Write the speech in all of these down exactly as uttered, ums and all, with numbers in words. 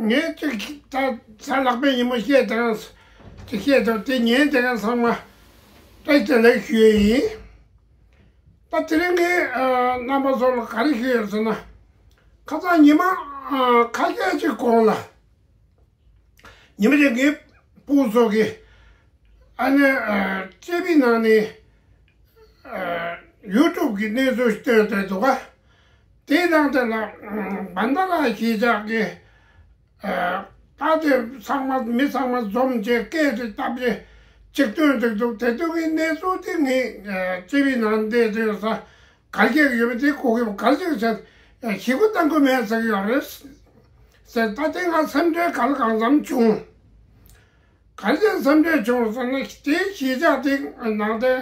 ངས་ཅིག་ད་གཟའ་ལྷག་པའི་ཉིན་མོ་བཤད་དེ་ག་ཅིག་བཤད་དང་དེ་ཉན་དེ་ག་ཚང་མ་བཀྲ་ཤིས་བདེ་ལེགས་ཞུ་ཡས་ཡིན། ད་དེ་རིང་ངས་རྣམ་པ་ཚོ་ལ་ག་རེ་ཞུ་ཡོད་ཟེར་ན། ཁ་སང་ཉི་མ་ཁ་ཤས་ཅིག་གོང་ལ། ཉི་མ་རེ་ངའི་སྤུན་ཚོགས་ཀྱིས་ཨ་ནི་ཨ་ཅེ་བི་ནང་ནས་ཨ་ཡུ་ཊུབ་ཀྱི་གནས་ཚུལ་ཞིག་བཏོན་བསྡད་འདུག་ག་དེའི་ནང་དེ་ལ་ཨ་བན་ད་ར་གཞིས་ཆགས་ཀྱི་ཨ་ད་དེ་ཚང་མ་མི་ཚང་མ་འཛོམས་བྱས་སྐད་དེ་བཏབ་བྱས་ཅིག་བཏོན་བསྡད་འདུག་དེ་དུས་ཀྱི་གནས་ཚུལ་དེ་ངས་ཨ་ཅེ་བི་ནང་བལྟས་དུས་ས། ག་རེ་བྱས་ཡོད་མེད་དེ་གོ་གི་ག་རེ་བྱས་བྱས་ཞེ་པོ་གཏང་གི་མེད་ཟེར་གི་ཡོད་རེད་ཟེར། ད་དེ་ང་སེམས་ཁྲལ་ག་ལ་གང་འཚམ་བྱུང་། ག་རེ་བྱས་སེམས་ཁྲལ་བྱུང་ཟེར་ན་དེ་གཞིས་ཆགས་དེ་ནང་དེ་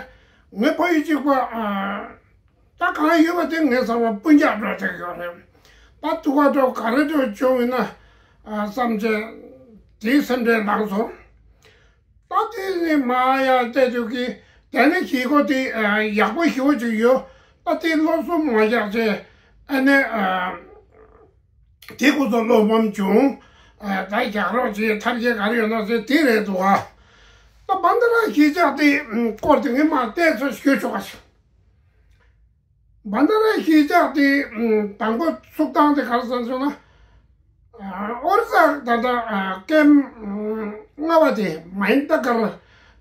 ངའི་ཕ་ཡུལ་གཅིག་པ་ད་གང་ཡོད་པ་དེ་ངའི་ཚང་མ་སྤུན་ཀྱག་འགྲོ་བསྡད་ཡོད་རེད། ད་ཐུག་པ་འགྲོ་ག་རེ་འགྲོ་བྱུང་ཡིན་ན་བསམ་བྱས་དེའི་སེམས་ཁྲལ་ལངས་སོང་། ད་དེ་ནི་མ་ཡ་བལྟས་དུས་ཀྱི་དེ་ནི་གཞིས་ཁོ་དེ་ཡག་པོ་ཞེ་པོ་ཅིག་ཡོད། ད་དེ་སློབ་གསོ་མ་རྒྱག་ཚེ་ཨ་ནི་དེ་ཁོ་ཚོ་བློ་ཕམ་བྱུང་། ད་རྒྱག་རོགས་བྱེད་ཐབས་ཤེས་ག་རེ་ཡོད་ན་ཟེར་དེ་རེད་འདུག་ཨ། ད་བན་ད་ར་གཞིས་ཆགས་དེ་སྐོར་དེ་ངས་མ་བལྟས་ཚོད་ཞུ་ཆོག་ག་ཞིག་བན་ད་ར་གཞིས་ཆགས་དེ་དང་པོ་ཚུགས་སྟངས་དེ་ག་རེ་ཟེར་ན། ཨོ་རི་ས་ད་ལྟ་ཀེམ་ལྔ་པ་དེ་མ་ཧིན་ད་ཀར་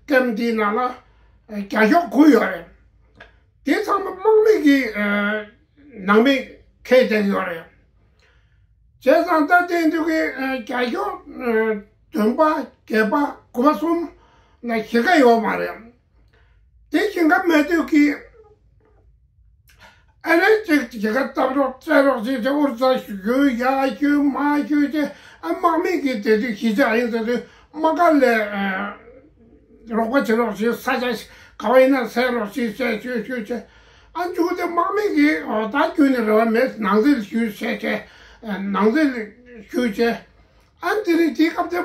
ཀེམ་དེའི་ནང་ལ་རྒྱ་ཤོག་དགུ་ཡོད་རེད། དེ་ཚང་མ་དམག་མི་གི་ནང་མི་ཁེལ་བསྡད་ཡོད་རེད། བྱས་ཙང་ད་དེ་འདུག་གི་རྒྱ་ཤོག་བདུན་པ་བརྒྱད་པ་དགུ་པ་གསུམ་ལ་གཞིས་ཀ་ཡོད་མ་རེད། དེ་ཞིང་ཁ་མེད་དུས་ཀྱི་ཨ་རེ་ཅིག་ཞིང་ཁ་བཏབ་རོགས་བཙལ་རོགས་ཞེས་བྱས། ཨོ་རི་ས་ཞུ་ཡ་ཞུ་མ་ཞུ་བྱས། ཨ་དམག་མི་གིས་དེ་དུས་གཞིས་ཆགས་ཡིན་ཟེར་དུས་དམག་སྒར་ལ་རོགས་པ་བྱེད་རོགས་ཞེས། ས་ཆ་ག་བ་ཡིན་ན་བཙལ་རོགས་ཞེས་བྱས་ཞུ་ཞུ་བྱས། ཨ་མཇུག་དེ་དམག་མི་གིས་ད་ཁྱོད་ནི་རེ་བ་མེད། ནང་འཛུལ་ཞུ་བྱས་བྱས། ནང་འཛུལ་ཞུ་བྱས། ཨ་དེ་རིང་དེའི་སྐབས་དེ་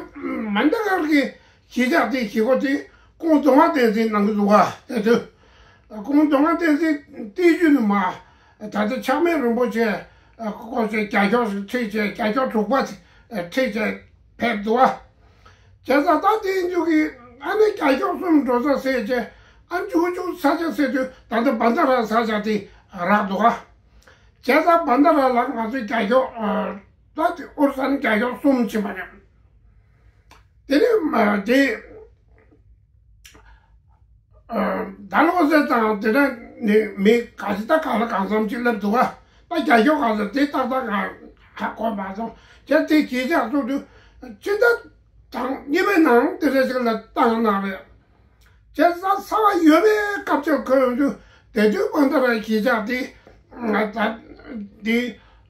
མན་ད་ཀར་གྱི་གཞིས་ཆགས་དེ་གཞིས་ཁོ་དེ་ཀོང་རྡོ་རྗེ་བསྟན་འཛིན་གནང་གི་འདུག་ག་དེ་དུས་ཀོང་རྡོ་རྗེ་བསྟན་འཛིན་བསྟན་བཅོས་ནི་མ་ད་ལྟ་ཆགས་མེད་རིན་པོ་ཆེ་ཀོ་ཆེ་རྒྱ་ཤོག་ཁྲིད་བྱས། རྒྱ་ཤོག་དྲུག་པ་ཁྲིད་བྱས་ཕེབས་འདུག་ག་བྱས་ཙང་ད་དེའི་མཇུག་གི་ཨ་ནི་རྒྱ་ཤོག་གསུམ་འགྲོ་ས་ཟེར་བྱས། ཨ་མཇུག་མཇུག་ས་ཆ་ཟེར་དུས་ད་ལྟ་བན་ད་ར་ས་ཆ་དེ་རག་འདུག་ག་བྱས་ཙང་བན་ད་ར་ལ་ང་ཚོས་རྒྱ་ཤོག་ད་དེ་ཨོ་རི་ས་ནས་རྒྱ་ཤོག་གསུམ་ཕྱིན་པ་རེད། དེ་ནས་མ་དེ་ཨ་ད་ལོ་ཟེར་དང་དེ་ནས་ནི་མི་ག་ཚོད་ད་གང་ལ་གང་འཚམ་ཅིག་སླེབས་འདུག་ག་ད་རྒྱ་ཤོག་ག་ཚོད་དེ་ཏག་ཏག་ག་ཧ་གོ་མ་སོང་། ཁྱེད་དེ་གཞིས་ཆགས་ཚོགས་དུས་སྤྱི་ཟླ་དང་གཉིས་པའི་ནང་དེ་འདྲ་ཞིག་ལ་བཏང་གནང་རེད། བྱས་ཙང་ཚ་བ་ཡོད་པའི་སྐབས་ཚོད་ཁོས་འདུག་དེ་དུས་བན་ད་ར་གཞིས་ཆགས་དེ་ད་དེ་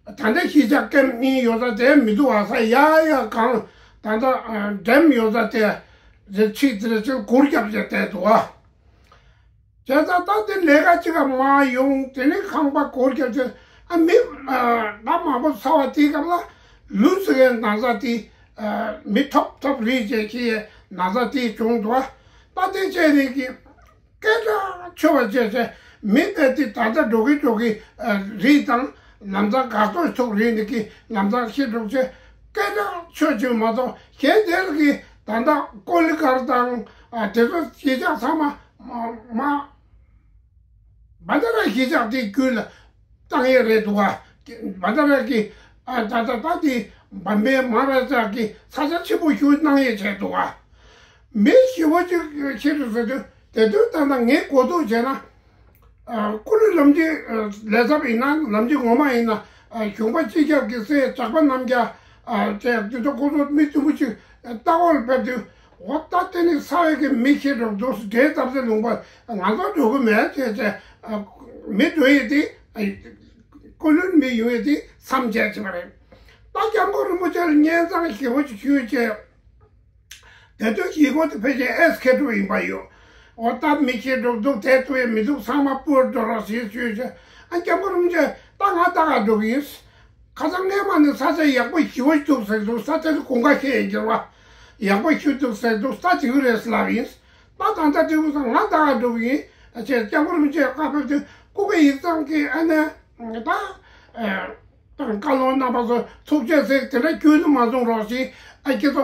ད་ལྟ་གཞིས་ཆགས་ཀེམ་གཉིས་ཡོད་ས་དེ་མི་འདུག་ག་ས་ཡ་ཡ་གང་ད་ལྟ་འགྲེམ་ཡོད་ས་དེ་རེ་ཆིག་དེ་རེ་ཆིག་སྒོར་རྒྱབ་བྱས་བསྡད་འདུག་ག་བྱས་ཙང་ད་དེ་ལས་ཀ་ཅིག་ག་མ་ཡོང་། དེ་ནས་ཁང་པ་སྒོར་རྒྱབ་བྱས། ཨ་མི་ད་མང་པོ་ཚ་བ་དེའི་སྐབས་ལ་ལུས་ཟེར་བའི་ན་ཚ་དེ་མི་ཐོབ་ཐོབ་རེད་ཅེས་ཀྱི་ན་ཚ་དེ་བྱུང་འདུག་ད་དེ་བྱས་ནས་ཀྱི་སྐད་གྲགས་ཆོད་པ་བྱས་བྱས། མི་དེ་དེ་ད་ལྟ་འགྲོ་གི་འགྲོ་གི་རེད་དང་། ལམ་སང་འགག་ཐོག་ཐུག་རེད་འདི་གི་ལམ་སང་ཤི་འགྲོ་བྱས། སྐད་གྲགས་ཆོད་ཅིག་མ་གཏོགས་གཞན་དེ་ལ་གི་ད་ལྟ་ཀོ་ལི་གར་དང་ཨ་དེ་ཚོ་གཞིས་ཆགས་ཚང་མ་མ་མ་བན་ད་ར་གཞིས་ཆགས་དེ་རྒྱུད་ལ་བཏང་ཡས་རེད་འདུག་ག་བན་ད་ར་གི་ཨ་ད་ད་ད་དེ་བམ་པའི་མ་ར་ཙ་གི་ས་ཆ་ཆེན་པོ་ཞིག་གནང་ཡས་བྱས་འདུག་ག་མི་ཞེ་པོ་ཅིག་ཤི་འགྲོ་ཟེར་དུས་དེ་དུས་ད་ལྟ་ངས་གོ་རྟོགས་བྱས་ན། ཨ་སྐུ་ལུས་ལམ་གྱི་ཨ་ལས་ཚབ་ཡིན་ན། ལམ་གྱི་ངོ་མ་ཡིན་ན། ཨ་གཞུང་པ་སྤྱི་ཁྱབ་ཀྱི་སྲས་ཇག་པ་རྣམ་རྒྱལ་ཨ་བཅས་འདི་ཚོ་ཁོ་ཚོ་མི་བདུན་པོ་ཅིག་ལྟ་སྐོར་ལ་ཕེབས་དུས། འོ་ད་དེ་ནི་ཚ་བའི་གི་མི་ཤི་འགྲོ་འདུག་འདྲེ་བཏབ་སའི་ལུང་པ་ང་ཚོ་འགྲོ་གི་མེད་ཅེས་བྱས། ཨ་མི་འགྲོ་ཡས་དེ་ཨ་སྐུ་ལུས་མི་ཡོང་ཡས་དེ་མཚམས་བཅད་ཕྱིན་པ་རེད། ད་སྐྱབས་མགོན་རིན་པོ་ཆེ་ལ་སྙན་སེང་ཞེ་པོ་ཅིག་ཞུས་བྱས། དེ་དུས་གཞིས་ཁོ་དེ་ཕལ་ཆེར་ཨེས་ཁེ་ཊུ་ཡིན་པ་ཡོད། འོ་ད་མི་ཤི་འགྲོ་འདུག་དེ་ཐུབ་ཡས་མི་འདུག་ཚང་མ་སྤོས་འགྲོ་རོགས་ཞེས་ཞུས་བྱས། ཨ་སྐྱབས་མགོན་རིན་པོ་ཆེ་ད་ང་ད་ག་འགྲོ་གི་ཡིན། ཁ་སང་སྔས་མ་ནས་ས་ཆ་ཡག་པོ་ཞེ་པོ་འདུག་ཟེར་འདུག་ས་དེ་ཚོ་དགུན་ཁ་ཤས་ཡིན་གྱི་རེད་བ། ཡག་པོ་ཞེ་འདུག་ཟེར་འདུག་ས་དེ་གི་རེད་ལབ་ཡིན། ད་ད་ལྟ་དེ་གུ་ས་ང་ད་ག་འགྲོ་གི་ཡིན། ཨ་ཅེ་སྐྱབས་མགོན་རིན་པོ་ཆེ་བཀའ་ཕེབས་དུས་སྐུ་པར་ཡིག་ཚང་གི་ཨ་ནེ་ད་ཨ། དང་བཀའ་སློབ་གནང་བ་སོགས་ཐུགས་རྗེ་གཟིགས། དེ་འདྲ་ཁྱོན་ནས་མ་གསུང་རོགས་ཞེས། ཨ་ཁྱེད་ཚོ་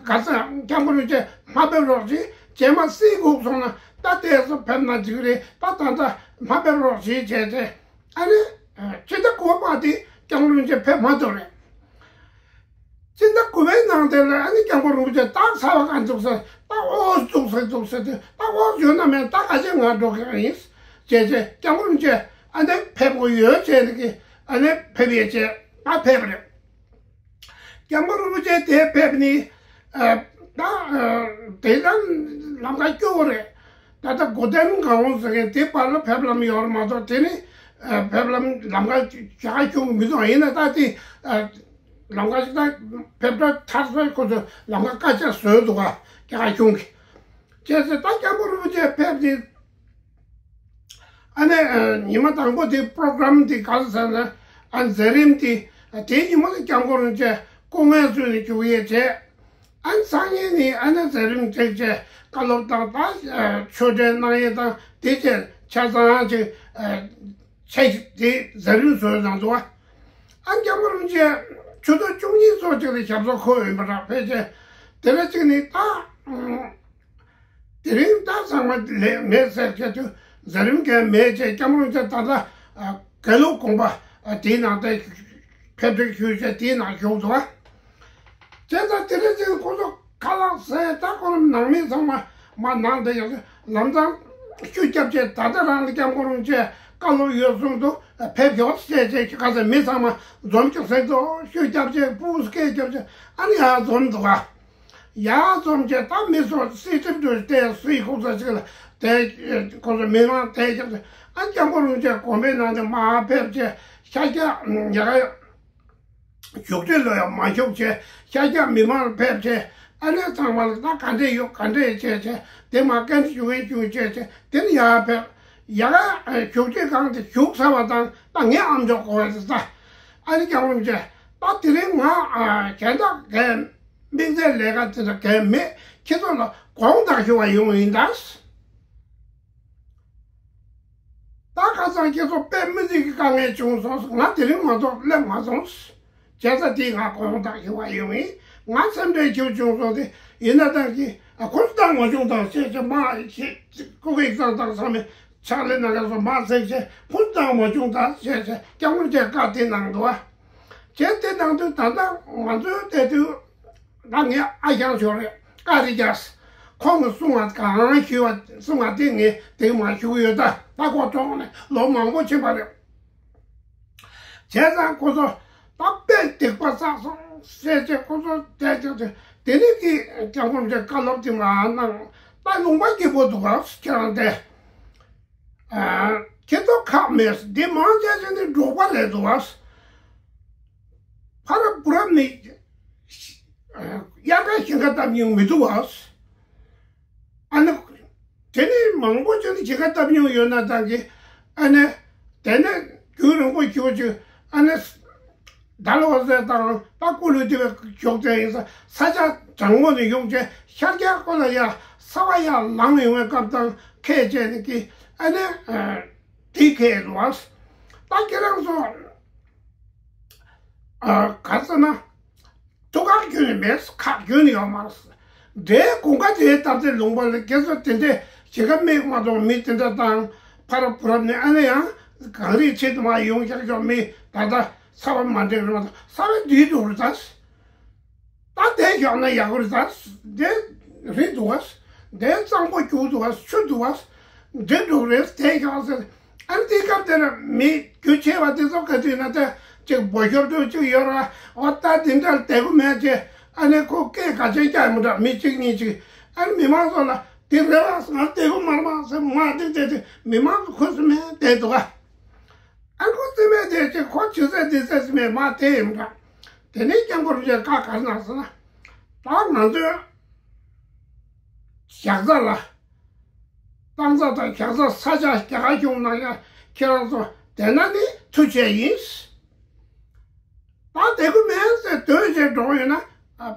ག་ས་སྐྱབས་མགོན་རིན་པོ་ཆེ་མ་ཕེབས་རོགས་ཞེས། རྗེས་མ་སྲིད་འགུག་སོང་ན་ད་ལྟའི་སུ་ཕེབས་ན་འགྲིག་རེད། ད་ད་ལྟ་མ་ཕེབས་རོགས་ཞེས་བྱས་ཏེ། ཨ་ནི་ཕྱི་ཟླ་དགུ་པ་དེ་སྐྱབས་མགོན་རིན་པོ་ཆེ་ཕེབས་མ་ཐུབ་རེད། སྤྱི་ཟླ་དགུ་པའི་ནང་དེ་ལ་ཨ་ནི་སྐྱབས་མགོན་རིན་པོ་ཆེ་ད་ཚ་བ་ག་འདུག་ཟེར། ད་ཨོ་འདུག་ཟེར་འདུག་ཟེར་དུས། ད་ཨོ་ཡོད་ན་མེད་ད་ག་ཅེ་ང་འགྲོ་གི་ཡིན་ཅེས་བྱས། སྐྱབས་མགོན་རིན་པོ་ཆེ་ཨ་ནི་ཕེབས་དགོས་ཡོད་ཅེས་ནི་གི་ཨ་ནི་ཕེབས་ཡས་བྱས་ད་ཕེབས་རེད། སྐྱབས་མགོན་རིན་པོ་ཆེ་དེ་ཕེབས་ནི་ཨ་ད་ཨ་དེ་ལ་ལམ་ཁ་སྐྱོ་བོ་རེད། ད་ལྟ་གོ་དན་གང་འོང་ཟེར་མཁན་དེ་བར་ལ་ཕེབས་ལམ་ཡོད་རེད་མ་གཏོགས། དེ་ནི་ཨ་ཕེབས་ལམ་ལམ་ཁ་བྱ་ཁྱུང་མི་འདུག་ཡིན་ན་ད་དེ་ཨ་ལམ་ཁ་ཞིག་ད་ཕེབས་གྲབས་ཐར་སོང་། ཁོ་ཚོ་ལམ་ཁ་བཀག་ཆ་བཟོས་འདུག་ག་རྒྱ་གར་གཞུང་གིས། བྱས་ཙང་ད་སྐྱབས་མགོན་རིན་པོ་ཆེ་ཕེབས་དེ། ཨ་ནི་ཨ་ཉི་མ་དང་པོ་དེ་པྲོ་གྲམ་དེ་ག་རེ་ཟེར་ན། ཨ་མཛད་རིམ་དེ་དེའི་ཉིན་མོ་དེ་སྐྱབས་མགོན་རིན་པོ་ཆེ་སྐུ་ངལ་གསོས་ནས་བཞུགས་ཡས་བྱས། ཨ་ནི་སང་ཉིན་ནི་ཨ་ནི་མཛད་རིམ་བསྒྲིགས་བྱས་བཀའ་སློབ་དང་ད་ཆོས་འབྲེལ་གནང་ཡས་དང་དེ་བྱས་ཆ་ཚང་ཅིག་ཆ་ཞིག་དེ་མཛད་རིམ་བཟོས་གནང་འདུག་ཨ་སྐྱབས་མགོན་རིན་པོ་ཆེ་ཆུ་ཚོད་བཅུ་གཉིས་ཙམ་ཅིག་ལ་ཞབས་སོར་འཁོད་ཡོད་པ་འདྲ། ཕལ་ཆེར་དེ་འདྲ་ཅིག་ནི་ད། དེ་རིང་ད་ཚང་མ་ལས་མེད་ཟེར་བྱས་དུས་མཛད་རིམ་གང་མེད་བྱས། སྐྱབས་མགོན་རིན་པོ་ཆེ་ད་ལྟ་དགེ་ལུགས་དགོན་པ་དེའི་ནང་དེ་ཕེབས་སྒྲིག་ཞུས་བྱས་དེའི་ནང་བཞུགས་འདུག་བ། བྱས་ཙང་དེ་རིང་ཅིག་ཁོ་ཚོ་ཁ་ལག་ཟས། ད་ཁོ་རང་ནང་མི་ཚང་མ་མ་ནང་དེ་ཡོད། ལམ་སང་ཤུགས་རྒྱབ་བྱས། ད་ལྟ་རང་ལ་སྐྱབས་མགོན་རིན་པོ་ཆེ་བཀའ་སློབ་ཡོད་གསུངས་འདུག་ཕེབས་ཤོག་ཟེར་བྱས་ཁ་ཟས་མི་ཚང་མ་འཛོམས་ཀྱི་ཟེར་འདུག་ཤུགས་རྒྱབ་བྱས་སྤུ་སྐད་རྒྱབ་བྱས་ཨ་ནི་ཡར་འཛོམས་འདུག་བ། ཡར་འཛོམས་བྱས་ད་མི་ཚོ་སྲིད་ཁྲིམས་དུ་བལྟས། སྲིད་ཁོག་ས་ཅིག་ལ་བལྟས། ཁོ་ཚོ་མི་མང་བལྟས་ཀྱང་ཨ་སྐྱབས་མགོན་རིན་པོ་ཆེ་དགོན་པའི་ནང་དུ་མར་ཕེབས་བྱས་ཤར་རྒྱག་ཡ་ག་བཞུགས་ཁྲི་ལ་ཡང་མ་བཞུགས་བྱས། ཤར་རྒྱག་མི་མང་ཕེབས་བྱས་ཨ་ནི་ཚང་མ་ལ་ད་ག་འདྲས་ཡོད་ག་འདྲས་བྱས་བྱས། དེ་མ་སྐད་ཆ་ཞུ་གིན་ཞུ་བྱས་བྱས་དེ་ནི་ཡར་ཕེབས། ཡ་ག་བཞུགས་ཁྲི་སྒང་དེ་བཞུགས་ཚར་བ་དང་ད་ངའི་ཨམ་ཅོག་གོ་བ་དེ་ད་ཨ་ནི་སྐྱབས་མགོན་རིན་པོ་ཆེ་ད་དེ་རིང་ང་གཞན་དག་གས། དམིགས་བསལ་ལས་ཀ་དེ་འདྲ་གང་མེད། ཁྱེད་ཚོ་ལ་དགོངས་དག་ཞུ་བ་ཡོང་ཡིན་ད། ད་ཁ་སང་ཁྱེད་ཚོ་དཔེ་མི་སྲིད་ཀྱི་དཀའ་ངལ་བྱུང་སོང་། ང་དེ་རིང་མ་གཏོགས་སླེབས་མ་སོང་། བྱས་ཙང་དེ་ང་དགོངས་དག་ཞུ་བ་ཡོང་ཡིན། ང་སེམས་ཁྲལ་ཞིག་བྱུང་སོང་སྟེ། ཡིན་ན་ད་གི་ཨ་ཁོ་ཚོ་བཏང་མ་བྱུང་ད་ཟེར་བྱས་མ་ཞེས་སྐུ་གེགས་བཏང་བཏང་ཚང་མས་ཕྱག་ལས་གནང་མཁན་ཚོ་མ་ཟེར་བྱས་ཁོ་ཚོ་བཏང་མ་བྱུང་ད་ཟེར་བྱས་སྐྱབས་མགོན་རིན་པོ་ཆེ་བཀའ་དེ་གནང་འདུག་བ། བྱས་དེ་གནང་དུས་ད་ལྟ་ང་ཚོའི་དེ་དུས། ད་ངས་ཨ་ཞང་ཞོར་རེད། བཀའ་རེ་རྒྱག་ཁོང་གིས་གསུང་བ་གང་ཞུས་པ་གསུང་བ་དེ་ངས་དེ་མ་ཞུ་གི་ཡོད། ད་ད་ཁོ་གྲོངས་ནས་ལོ་མང་པོ་ཕྱིན་པ་རེད། བྱས་ཙང་ཁོ་ཚོ་ད་དཔེ་སྡིག་པ་བསགས་སོང་ཟེར་བྱས་ཁོ་ཚོ་བསྡད་ཀྱང་དེ་ནས་ཀྱི་སྐྱབས་མགོན་རིན་པོ་ཆེ་བཀའ་སློབ་དེ་མར་གནང་། ད་ལུང་པ་སྐྱིད་པོ་འདུག་ག་ཁྱེད་རང་དེ། ཨ། ཁྱེད་ཚོ་ཁག་མེད། འདི་མང་ཆེ་ཤོས་ནི་འབྲོག་པ་རེད་འདུག་བ། ཕ་རབས་བུ་རབས་ནི་དབྱར་ཁ་ཞིང་ཁ་བཏབ་མྱོང་མི་འདུག་བ། ཨ་ནི། དེ་ནི་མང་པོ་ཅིག་ནི་ཞིང་ཁ་བཏབ་མྱོང་ཡོད་ན་ད་གི། ཨ་ནི། དེ་ནི་རྒྱུན་རིང་པོ་ཞིག་ཅིག་ཨ་ནི། ད་ལོ་ཟེར་དང་ད་ཀུ་ལུ་དེ་བས་ཞོག་ཙེ་ཡིན་ས་ས་ཆ་གྲང་མོ་ནས་ཡོང་བྱས་ཤར་རྒྱག་ཁོ་ལ་ཡ་ས་བ་ཡ་ལངས་ཡོང་བའི་སྐབས་དང་ཁད་བྱས་ནས་ཀྱི་ཨ་ནི་དེ་ཁད་ལོ། ད་ཁྱེད་རང་ཚོ་ག་ཟེར་ན་ཐུགས་ཁག་ཁྱོན་ནས་མེད། ཁག་ཁྱོན་ནས་ཡོད་མ་རེད། འདྲའི་དགུན་ཁ་དེའི་སྟབས་བདེ་ལུང་པ་ལ་ཁྱེད་ཚོ་དེ་འདྲའི་ཞིང་ཁ་མེད་མ་གཏོགས་མི་དེ་འདྲ་དང་ཕ་རབས་བུ་རབས་ནས་ཨ་ནི་ཡང་གངས་རིའི་ཆེད་དུ་མ་ཡོང་ཤག་ཤོག་མི་ད་ལྟ་ས་བ་མ་འདྲེས་རེད་མ་གཏོགས་ས་བ་འདིའི་འགྲོ་རེད་ད། ད་དེ་ཞོག་ན་ཡག་པོ་རེད་ད། དེ་རི་འདུག་བ། དེ་གཙང་པོ་རྒྱུག་འདུག་བ། ཆུ་འདུག་བ། འདི་འགྲོ་རེད་དེ་ཞོག་ཟེར། ཨ་ནི་དེ་སྐབས་དེར་མི་རྒྱུ་ཆེ་བ་དེ་ཚོ་ག་དུས་ན་ད་ཅིག་འབོ་ཤོར་དུ་ཅིག་ཡོད་ར། འོ་ད་དེ་འདྲ་བསྡད་དགོས་མེད་ཅེས་ཨ་ནི་ཁོ་སྐད་ག་ཅན་རྒྱག་མི་འདྲ་མི་གཅིག་གཉིས་ཅིག་ཨ་ནི་མི་མང་ཚོ་ལ་དེ་རེད་བ་ང་བསྡད་དགོས་མ་རེད་བ་ཟེར་མ་བསྡད་བསྡད་དེ་མི་མང་ཚོ་ཁུ་སིམ་མེར་བསྡད་འདུག་ག་ཨ་ཁོ་སེམས་མེད་དེ་ཅིག་ཁོ་ཆུ་ཚོད་འདི་ཚོད་སེམས་མེད་མ་དེ་ཡིན་པ། དེ་ནས་སྐྱབས་མགོན་རིན་པོ་ཆེས་བཀའ་ག་རེ་གནང་ཟེར་ན། ད་ང་ཚོའི་བཞག་ས་ལ། བཏང་ས་དང་བཞག་ས་ས་ཆ་རྒྱ་གར་གཞུང་གནང་ཡ་ཁྱེད་རང་ཚོ་དེ་ན་ནི་ཐུགས་རྗེ་ཡིན། ད་དེ་གུ་མེད་ཟེར་འདོད་བྱས་འགྲོ་ཡོད་ན།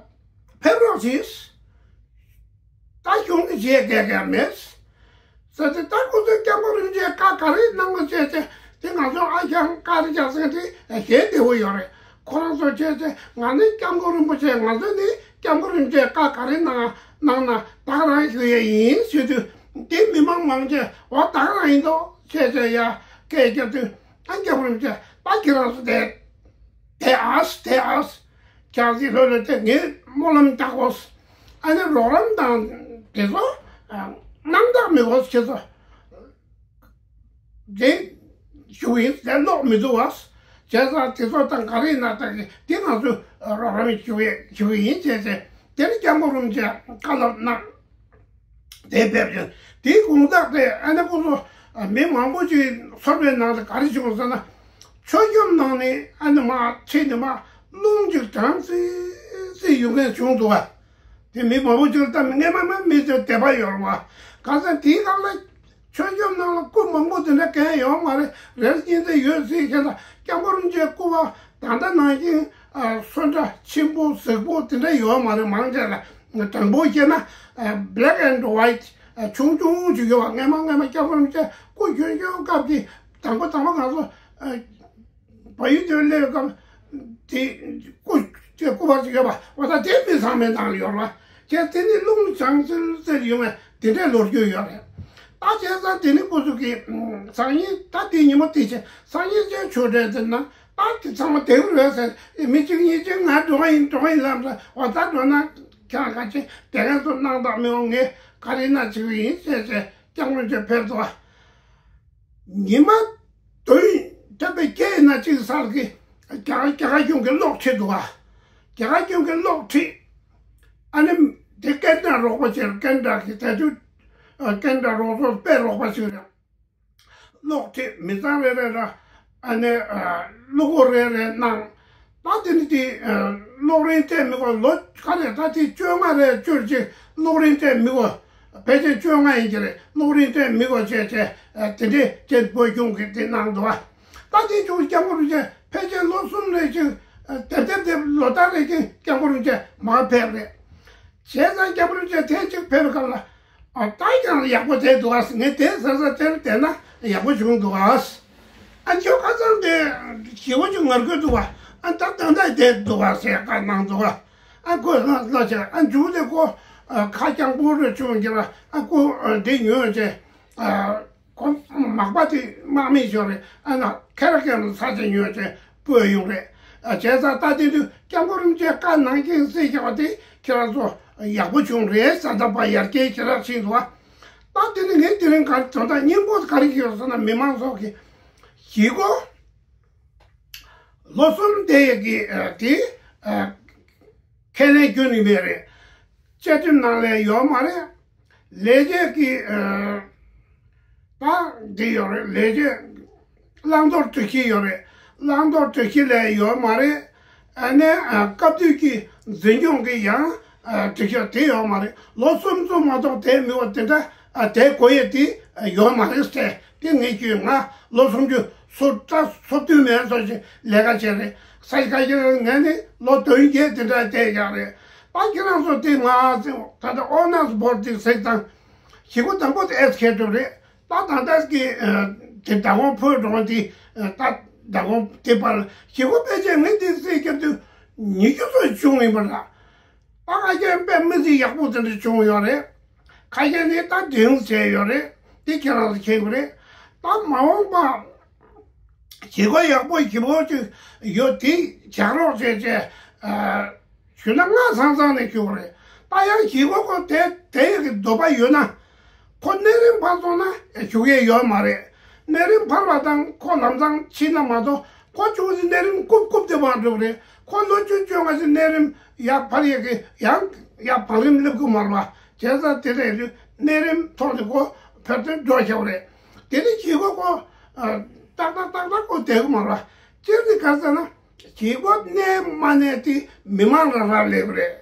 ཕེབས་རོགས་གྱིས། ད་གཞུང་གི་བྱེད་དགོས་མཁན་མེད། ཟེར་ཏེ་ད་ཁོ་ཚོས་སྐྱབས་མགོན་རིན་པོ་ཆེས་བཀའ་ག་རེ་གནང་བ་བྱས་ཏེ་དེ་ང་ཚོ་ཨ་ཞང་བཀའ་རེ་རྒྱག་ཟེར་ཏེ་ གཞན་བདེ་བོ་ཡོད་རེད། ཁོ་རང་ཚོ་བྱས་ཚེ་ང་ནི་སྐྱབས་མགོན་རིན་པོ་ཆེ། ང་ཚོ་ནི་སྐྱབས་མགོན་རིན་པོ་ཆེ་བཀའ་ག་རེ་གནང་གནང་ན་ད་ག་རང་ཞུ་ཡས་ཡིན་ཟེར་དུས། དེ་མི་མང་མང་ཆེ་འོ་ད་ག་རང་ཡིན་འདུག་བྱས་ཚེ་ཡ་སྐད་རྒྱབ་དུས། ཨ་སྐྱབས་མགོན་རིན་པོ་ཆེ་ད་ཁྱེད་རང་ཚོ་དེ་དེ་ཨས་དེ་ཨས་ཁྱེད་རང་ཚོའི་ལྷོད་ལྷོད་དེ་ངས་སྨོན་ལམ་རྒྱག་དགོས། ཨ་ནི་རོགས་རམ་དང་དེ་ཚོ་རྣམ་དག་མི་དགོས། ཁྱེད་ཚོ་དེ་ཞུ་ཡིན། དེ་ལོག་མི་འདུག་བ། བྱས་ཙང་དེ་ཚོ་དང་ག་རེ་ཡིན་ན་ད་དེ་ང་ཚོ་རོགས་རམ་ཞུ་ཡི་ཞུ་གི་ཡིན་བྱས་ཚེ། དེ་ནི་སྐྱབས་མགོན་རིན་པོ་ཆེ་བཀའ་སློབ་གནང་། དེ་ཕེབས་ཀྱང་དེའི་དགོང་དག་དེ་ཨ་ནི་ཁོ་ཚོ་མི་མང་པོ་ཅིག་ཚོར་བའི་ནང་དུ་ག་རེ་བྱུང་ཟེར་ན། མཆོད་བཤམས་ནང་ནས་ཨ་ནི་མར་ཁྲིད་ནས་མར་རླུང་ཅིག་གྲང་ཙིག་ཙིག་ཡོང་མཁན་བྱུང་འདུག་བ། དེ་མི་མང་པོ་ཅིག་ལ་ལྟ་མི་སྔས་མ་མ་མི་ཚོས་དད་པ་ཡོད་རེད་བ། གང་ཟེར་དེའི་སྐབས་ལ་མཆོད་བཤམས་ནང་ལ་སྐུ་མང་པོ་དེ་འདྲ་གང་ཡོད་མ་རེད། རེ་རེ་གཉིས་ཙམ་ཡོད་སྲིད་ཁྱེད་ལ། སྐྱབས་མགོན་རིན་པོ་ཆེའི་སྐུ་པར་ད་ལྟ་ནང་བཞིན་ཨ་སོ་འདྲ་ཆེན་པོ་གཟིགས་པོ་དེ་འདྲ་ཡོད་མ་རེད། མང་ཆེ་ལ་དྲང་པོ་བཤད་ན་ཨ་black and white ཨ་ཆུང་ཆུང་ཅིག་ཡོད་པ། སྔས་མ་སྔས་མ་སྐྱབས་མགོན་རིན་པོ་ཆེ་སྐུ་མཆོད་བཤམས་སྐབས་ཀྱི་དང་པོ་དང་པོ་ང་ཚོ་ཨ་བལ་ཡུལ་དུ་སླེབས་སྐབས་དེ་སྐུ་དེ་སྐུ་པར་ཅིག་ཡོད་པ། འོ་ད་དེ་མི་ཚང་མའི་ནང་ལ་ཡོད་རེད་བ། བྱས་དེ་ནི་རླུང་གྲང་ཙིག་ཙིག་ཡོང་བའི་དེ་འདྲའི་ལོ་རྒྱུས་ཡོད་རེད། ད་བྱས་ཙང་དེ་ནི་སྐུ་གཟུགས་ཀྱི་སང་ཉིན་ད་དེ་ཉིན་མོ་དེ་བྱས་སང་ཉིན་ཅན་ཆོས་འབྲེལ་དེ་ན་ད་དེ་ཚང་མ་བསྡད་ཀྱི་རེད་ཟེར། མི་གཅིག་གཉིས་གཅིག་ང་འགྲོ་གི་ཡིན་འགྲོ་གི་ཡིན་ལབ་ཟེར། འོ་ད་འགྲོ་ན་ཁྱེད་རང་ག་ཅི་དེ་ག་ཚོ་སྣང་དག་མི་འོང་། ངས་ག་རེ་ན་བྱེད་ཀྱི་ཡིན་ཟེར་བྱས་སྐྱབས་མགོན་ཆེན་ཕེབས་འདུག་བ། ཉི་མ་བདུན་ཐོན་པའི་སྐྱེས་ན་གཅིག་གསར་གྱི་རྒྱ་རྒྱ་གར་གཞུང་གི་གློག་ཁྲིད་འདུག་ག་རྒྱ་གར་གཞུང་གི་གློག་ཁྲིད། ཨ་ནི་དེ་ཀན་ཌ་རོགས་པ་ཅིག་རེད། ཀན་ཌ་གི་དེ་དུས་ཀན་ཌ་རོགས་ཚོགས་དཔེ་རོགས་པ་ཅིག་རེད། གློག་ཁྲིད་མི་ཚང་རེ་རེ་ལ་ཨ་ནི་གློག་སྒོར་རེ་རེ་གནང་། ད་དེ་ནི་དེ་གློག་རིན་སྤྲད་མི་དགོས། ལོ་ག་རེ་ད་དེ་བཅོ་ལྔ་རེ་བཅུ་གཅིག་གློག་རིན་སྤྲད་མི་དགོས། ཕལ་ཆེར་བཅོ་ལྔ་ཡིན་གྱི་རེད། གློག་རིན་སྤྲད་མི་དགོས་བྱས་བྱས་དེ་འདྲས་ཅན་བོད་གཞུང་གིས་དེ་གནང་འདུག་བ། ད་དེ་བྱུང་སྐྱབས་མགོན་རིན་ཆེན་ཕལ་ཆེར་ལོ་གསུམ་རེ་ཅིག་དེབ་དེབ་དེབ་ལོ་ལྟར་རེ་ཅིག་སྐྱབས་མགོན་རིན་ཆེན་མར་ཕེབས་རེད། བྱས་ཙང་སྐྱབས་མགོན་རིན་ཆེན་ཐེངས་གཅིག་ཕེབས་པའི་སྐབས་ལ་ཨ་ད་ཀྱང་ཡག་པོ་བསྡད་འདུག་ཨ། ངས་དེ་ཟ་ཟ་དེར་བསྡད་ན་ཡག་པོ་བྱུང་འདུག་ཨ། ཨ་ཁྱོད་ཁ་སང་དེ་ཞི་བ་ཅིག་ངར་དགོས་འདུག་ཨ། ཨ་ད་ད་ལྟ་བསྡད་འདུག་ཨ་ཟེར་བཀའ་གནང་འདུག་ཨ། ཨ་ཁོས་ལ་ལ་ཆ་ཨ་མཇུག་དེ་ཁོ་ཨ་ཁ་སྐྱང་པོ་རེ་བྱུང་གི་ལ། ཨ་ཁོ་ཨ་འདི་ཉོས་བྱས་ཨ་ཁོ་མག་པ་དེ་དམག་མི་ཞོར་རེ་ཨ་ན་ཁེ་ར་ཁེ་ར་ས་ཆ་ཉོས་བྱས་སྤོས་ཡོང་རེད། ཨ་བྱས་ཙང་ད་དེ་དུས་སྐྱབས་མགོན་རིན་ཆེན་བཀའ་གནང་མཁན་སྲིད་སྐྱོང་བ་དེ་ཁྱེད་རང་ཚོ་ཡག་པོ་བྱུང་རེད་ཟེར། ད་བ་ཡར་རྒྱས་ཞེ་དྲག་ཕྱིན་འདུག་ཨ། ད་དེ་ནི་ངས་དེ་རིང་ག་དོན་དག་སྙིང་པོ་ག་རེ་ཡོད་ཟེར་ན། མི་མང་ཚོ་གི་གཞིས་འགོ་ལོ་གསུམ་དེ་ཡི་གི་ཨ་དེ་ཨ་ཁས་ལེན་རྒྱུ་ནི་མེད་རེད། བཅའ་ཁྲིམས་ནང་ལ་ཡོད་མ་རེད། ལས་བྱེད་ཀྱི་ཨ་ད་འདི་ཡོད་རེད། ལས་བྱེད་བླང་དོར་སྒྲིག་གཞི་ཡོད་རེད། བླང་དོར་སྒྲིག་གཞི་ལ་ཡོད་མ་རེད། ཨ་ནི་ཨ་སྐབས་དུས་ཀྱི་འཛིན་སྐྱོང་གི་ཡང་ཨ་སྒྲིག་གཞི་དེ་ཡོད་མ་རེད། ལོ་གསུམ་གསུམ་མ་གཏོགས་དེ་མི་བ་དེ་འདྲ་ཨ་དེ་དགོས་ཡས་དེ་ཡོད་མ་རེད་ཟེར། དེ་ངས་ཁྱོད་ང་ལོ་སུམ་ཅུ་སོ་ད་སོ་བདུན་མའི་ཚོད་ཅིག་ལས་ཀ་བྱས་རེད། ས་ཆ་ཁ་ཤས་ངས་ནི་ལོ་བདུན་བརྒྱད་དེ་འདྲ་བསྡད་ཡག་རེད། ད་ཁྱེད་རང་ཚོ་དེ་ང་ད་ལྟ་ཨོ་ནར་སི་བོར་ཌི་དེ་གཟིགས་དང་། གཞིས་འགོ་དང་པོ་དེ་ཨེས་ཁེ་ཌབ་ལིའུ་རེད། ད་ད་ལྟ་གི་ཨ་དེ་མདང་དགོང་ཕོ་བྲང་དེ་ཨ་ད་མདང་དགོང་དེ་བར་གཞིས་འགོ་ཕལ་ཆེར་ངས་དེ་གཟིགས་སྐབས་དུས་ཉི་ཤུ་ཙམ་བྱུང་ཡིན་པ་འདྲ། ད་ཁ་ཤས་དཔེ་མི་སྲིད་ཡག་པོ་དེ་འདྲ་བྱུང་ཡོད་རེད། ཁ་ཤས་ནི་ད་འདྲེན་བྱས་ཡོད་རེད། དེ་ཁྱེད་རང་ཚོ་མཁྱེན་གྱི་རེད། ད་མ་འོངས་པ་གཞིས་འགོ་ཡག་པོ་ཞེ་པོ་ཅིག་ཡོད་དེ་རྒྱག་རོགས་བྱས་བྱས་ཨ་ཞུ་ན་སྔ་ཚང་ཚང་ནས་ཞུ་གི་རེད། ད་ཡང་གཞིས་འགོ་ཁོ་དེ་དེ་ཡི་གི་འདོད་པ་ཡོད་ན། ཁོ་གནས་རིམ་ཕར་སོང་ན་ཞུ་གི་ཡོད་མ་རེད། གནས་རིམ་ཕར་བ་དང་ཁོ་ལམ་སང་ཕྱིན་ན་མ་གཏོགས་ཁོ་ཅུང་ཟད་གནས་རིམ་རྐུབ་རྐུབ་དེ་མར་འགྲོ་གི་རེད། ཁོ་ལོ་བཅུ་བཅོ་ལྔ་ཞིག་གནས་རིམ་ཡར་ཕར་ཡས་ཀྱི་ཡང་ཡར་བང་རིམ་སླེབས་ཀྱི་མ་རེད་པ། བྱས་ཙང་དེ་རེད་དུས་གནས་རིམ་ཐོག་ནས་ཁོ་ཕར་ཚུར་འགྲོ་བཞག་པ་རེད། དེ་ནི་གཞིས་འགོ་ཁོ་ཨ་ཏག་ཏག་ཏག་ཏག་ཁོ་བསྡད་ཀྱི་མ་རེད་པ། སྤྱིར་ནི་ག་ཟེར་ན། གཞིས་འགོ་གནས་མ་གནས་དེ་མི་མང་ལ་རག་ལས་པ་རེད།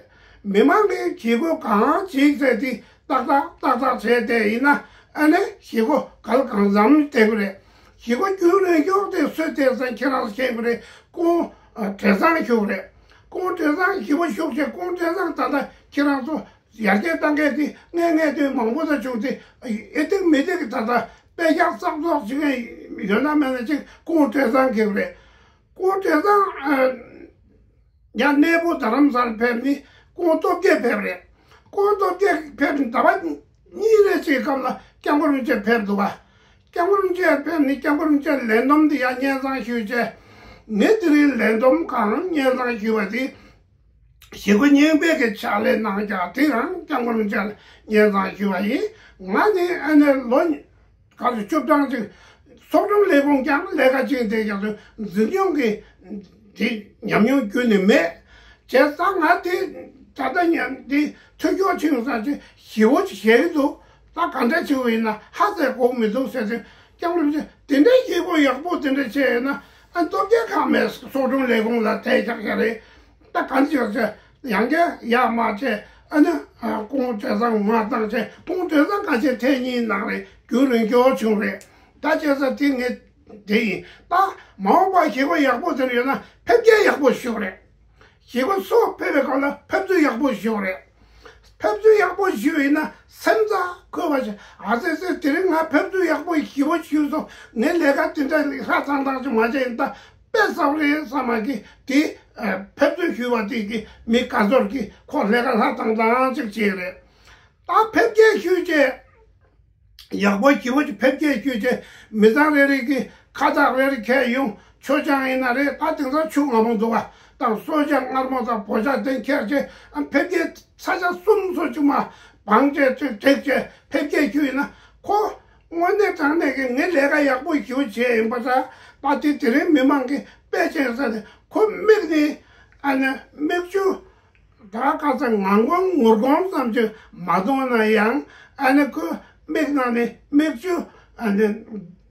མི་མང་གིས་གཞིས་འགོ་གང་བྱེད་ཟེར་དེ་ཏག་ཏག་ཏག་ཏག་བྱས་བསྡད་ཡིན་ན། ཨ་ནི་གཞིས་འགོ་གལ་གང་འཚམ་བསྡད་ཀྱི་རེད། གཞིས་འགོ་རྒྱུན་རིང་ཤོས་དེ་སུས་བསྡད་ཟེར་ན་ཁྱེད་རང་ཚོ་མཁྱེན་གྱི་རེད། ཀོང་བྲེ་ཚང་ཞུ་གི་རེད། ཀོང་བྲེ་ཚང་གཞིས་འགོ་ཞུགས་བྱས་ཀོང་བྲེ་ཚང་ད་ལྟ་ཁྱེད་རང་ཚོ་ཡར་རྒྱས་བཏང་མཁན་དེ་ངས་ངས་དེ་མང་པོ་ད་བྱུང་སྟེ་ཨེ་ཏིག་མི་ཏིག་གི་ད་ལྟ་དཔེ་ཤག་བསགས་ཚོགས་བྱེད་མཁན་ཡོད་ན་མེད་ན་ཅིག་ཀོང་བྲེ་ཚང་གི་རེད། ཁོང་བྲེ་སྲང་ཡང་གནས་སྤོ་རྡ་རམ་ས་ལ་ཕེབས་ནས་ཁོང་སྟོབས་རྒྱས་ཕེབས་རེད། ཁོང་སྟོབས་རྒྱས་ཕེབས་ནས་ཟླ་བ་གཉིས་རེ་ཅིག་སྐབས་ལ་སྐྱབས་མགོན་རིན་པོ་ཆེ་ཕེབས་འདུག་བ། སྐྱབས་མགོན་རིན་པོ་ཆེ་ཕེབས་ནས་སྐྱབས་མགོན་རིན་པོ་ཆེ་ལས་བསྡོམས་འདི་ཡང་སྙན་སེང་ཞུས་བྱས། ངས་དེ་རིང་ལས་བསྡོམས་གང་སྙན་སེང་ཞུས་པ་དེ། ཞི་རྒོལ་རྙིང་པའི་གི་ཕྱག་ལས་གནང་རྒྱུ་དེ་རང་སྐྱབས་མགོན་རིན་པོ་ཆེ་ལ་སྙན་སེང་ཞུས་པ་ཡིན། ང་ནི་ཨ་ནེ་ལོ་ག་ཚོད་བཅུ་གྲངས་ཅིག་ཚོགས་དྲུང་ལས་ཁུངས་ཀྱང་ལས་ཀ་བྱས་བསྡད་ཀྱང་ཚོད་འཛིན་སྐྱོང་གི་དེ་ཉམས་མྱོང་བརྒྱུད་ནས་མེད། བྱས་ཙང་ང་དེ་ད་ལྟ་ཉམས་དེ་ཐོས་སྐྱོ་ཆེན་ས་ཆེ་ཞི་བོ་ཞེ་གི་འདུག་ད་ག་འདྲ་བྱེད་དགོས་ཡིན་ན་ཧ་ཟེར་དགོས་མི་འདུག་ཟེར་ཏེ་སྐྱབས་མགོན་རིན་པོ་ཆེ་དེ་འདྲའི་ཞི་རྒོལ་ཡག་པོ་དེ་འདྲ་བྱས་ཡོད་ན་ཨ་སྟོབས་རྒྱལ་ཁང་མེད་ཚོགས་དྲུང་ལས་ཁུངས་ལ་དེ་རྒྱག་ཡ་རེད། ད་གང་ཅི་ཡོད་ཚེ་ཡང་བསྐྱར་ཡར་མར་བྱས་ཨ་ནི་ཁོང་བྲེ་སྲང་མར་བཏང་བྱས་ཁོང་བྲེ་སྲང་ག་ཚད་ཐེངས་གཉིས་ནང་རེ་རྒྱུན་རིང་སྐྱོར་བྱུང་རེད། ད་བྱས་ཙང་དེ་ངས་དེ་ཡིན་ད་མ་འོངས་པ་ཞི་རྒོལ་ཡག་པོ་དེ་འདྲ་ཡོད་ན་ཕེབས་སྐྱེལ་ཡག་པོ་ཞུ་རེད། ཞི་རྒོལ་སོགས་ཕེབས་པའི་སྐབས་ལ་ཕེབས་བསུ་ཡག་པོ་ཞུ་རེད། ཕེབས་བསུ་ཡག་པོ་ཞུས་ཡིན་ན་སེམས་རྩ་འཁོལ་བ་ཞིག་ཨ་ཙི་ཙི་དེ་རིང་ང་ཕེབས་བསུ་ཡག་པོ་ཞི་བོ་ཞུས་སོང་ངས་ལས་ཀ་དེ་འདྲ་ལྷ་ཚང་ཐང་ཞིག་མ་བྱས་ཡིན་ད། དཔེ་གསར་རེད་བསམ་མ་གི་དེ་ཕེབས་བསུ་ཞུས་པ་དེ་གི་མི་དགའ་ཚོར་གི་ཁོ་ལས་ཀ་ལྷ་བཏང་བཏང་ཅིག་བྱས་རེད། ད་ཕེབས་སྐྱེལ་ཞུས་རྗེས་ཡག་པོ་ཞི་བོ་ཅིག་ཕེབས་སྐྱེལ་ཞུས་རྗེས་མི་ཚང་རེ་རེ་གི་ཁ་བཏགས་རེ་རེ་ཁྱེར་ཡོང་། མཆོད་ཆང་ཡིན་ན་རེད། ད་དེང་སང་ཆུ་མངར་མོ་འདུག་བ་དང་གསོལ་ཇ་མངར་མོ་དང་བོད་ཇ་དེ་ཁྱེར་རྗེས་ཕེབས་སྐྱེལ་ས་ཆ་གསུམ་སོ་ཅིག་མ་བང་བྱས་ཅིག་བསྒྲིགས་རྗེས་ཕེབས་སྐྱེལ་ཞུས་ཡིན་ན་ཁོ། དངོས་གནས་དྲང་གནས་ཀྱི་ངའི་ལས་ཀ་ཡག་པོ་ཞེ་པོ་བྱས་ཡིན་པ་འདྲ། ད་དེ་དེ་རིང་མི་མང་གིས་དཔེ་ཅན་ཟེར་ནས་ཁོ་མིག་ནི་ཨ་ནི་མིག་ཆུ་ད་ག་ཚོད་ངང་གོང་ངུར་གོང་ཙམ་ཅིག་མ་གཏོང་ན་ཡང་ཨ་ནི་ཁོ་མིག་ནང་ནས་མིག་ཆུ་ཨ་ནི་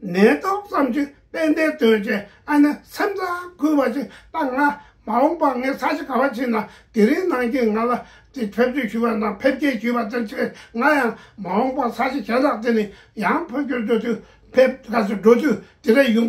ནད་ཏོག་ཙམ་ཅིག་ཏན་ཏན་ཐོན་བྱས་ཨ་ནི་སེམས་རྩ་འགུལ་བ་ཅིག་ད་ང་མ་འོངས་པ་ངས་ས་ཆ་ག་བ་ཕྱིན་ན་དེ་རིང་ནང་བཞིན་ང་ལ་དེ་ཕེབས་བསུ་ཞུ་བ་དང་ཕེབས་སྐྱེལ་ཞུ་བ་དང་ཅིག་ང་ཡང་མ་འོངས་པ་ས་ཆ་གཞན་དག་དེ་ནས་ཡང་ཕེབས་སྐྱེལ་འགྲོ་དུས་ཕེབས་ག་ཚོད་འགྲོ་དུས་དེ་འདྲ་ཡོང་།